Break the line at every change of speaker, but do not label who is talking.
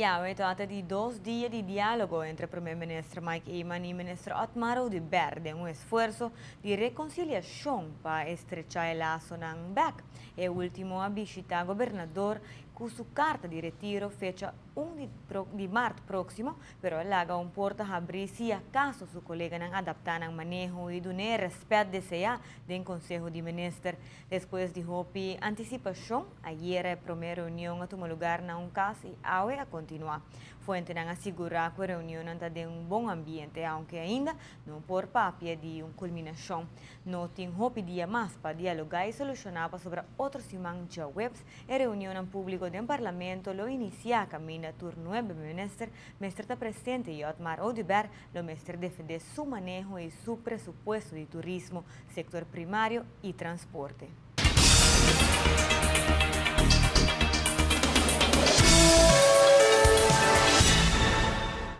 Awe tabata di dos dia di dialogo entre Prome Minister Mike Eman y Minister Otmar Oduber den un esfuerso di reconciliacion pa estrecha e lasonan bek. E ultimo a bishita Gobernador cu su carta di retiro fecha 1 di maart proximo, pero a laga un porta habri si acaso su coleganan adapta nan maneho y dun'e respet desea den Conseho di Minister. Despues di hopi anticipacion, ayera e prome reunion a tuma lugar na un cas y awe a continua. Fuentenan a sigura cu e reunionnan ta den un bon ambiente, aunke ainda no por papia di un culminacion. No tin hopi dia mas pa dialoga y soluciona pasobra otro siman djaweps e reunionnan publico den Parlamento lo inicia caminda tur nuebe minister mester ta presente y Otmar Oduber lo mester defende su maneho y su presupuesto di turismo, sector primario y transporte.